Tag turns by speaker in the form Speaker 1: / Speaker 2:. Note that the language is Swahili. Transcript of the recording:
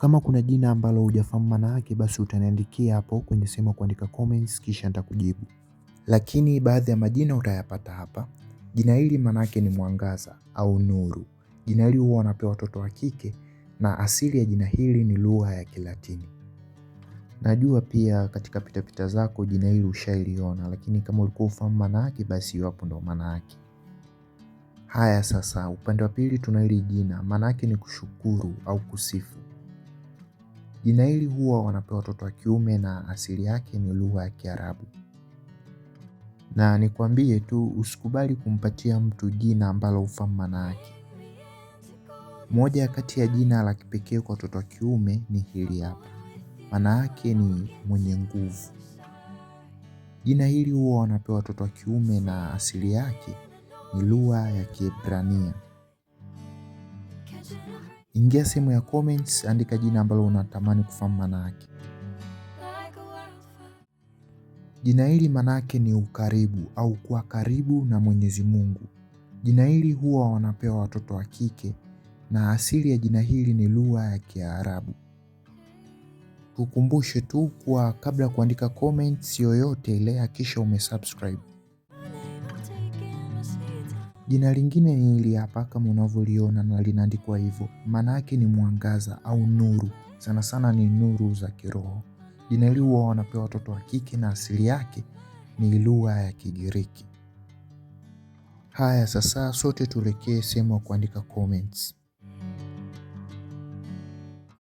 Speaker 1: Kama kuna jina ambalo hujafahamu maana yake, basi utaniandikia hapo kwenye sehemu ya kuandika comments, kisha nitakujibu. Lakini baadhi ya majina utayapata hapa. Jina hili maana yake ni mwangaza au nuru. Jina hili huwa wanapewa watoto wa kike na asili ya jina hili ni lugha ya Kilatini. Najua pia katika pitapita zako jina hili ushailiona, lakini kama ulikuwa ufahamu maana yake, basi iwapo ndo maana yake. Haya, sasa upande wa pili tuna hili jina, maana yake ni kushukuru au kusifu. Jina hili huwa wanapewa watoto wa kiume na asili yake ni lugha ya Kiarabu. Na nikwambie tu usikubali kumpatia mtu jina ambalo hufahamu maana yake. Moja kati ya jina la kipekee kwa watoto wa kiume ni hili hapa. Maana yake ni mwenye nguvu. Jina hili huwa wanapewa watoto wa kiume na asili yake ni lugha ya Kiebrania. Ingia sehemu ya comments, andika jina ambalo unatamani kufahamu maana yake. Jina hili maana yake ni ukaribu au kuwa karibu na Mwenyezi Mungu. Jina hili huwa wanapewa watoto wa kike na asili ya jina hili ni lugha ya Kiarabu. Tukumbushe tu kuwa kabla ya kuandika comments yoyote ile hakikisha umesubscribe. Jina lingine ni hili hapa kama unavyoliona na linaandikwa hivyo. Maana yake ni mwangaza au nuru. Sana sana ni nuru za kiroho. Jina hili huwa wanapewa watoto wa kike na asili yake ni lugha ya Kigiriki. Haya, sasa sote tuelekee sehemu ya kuandika comments.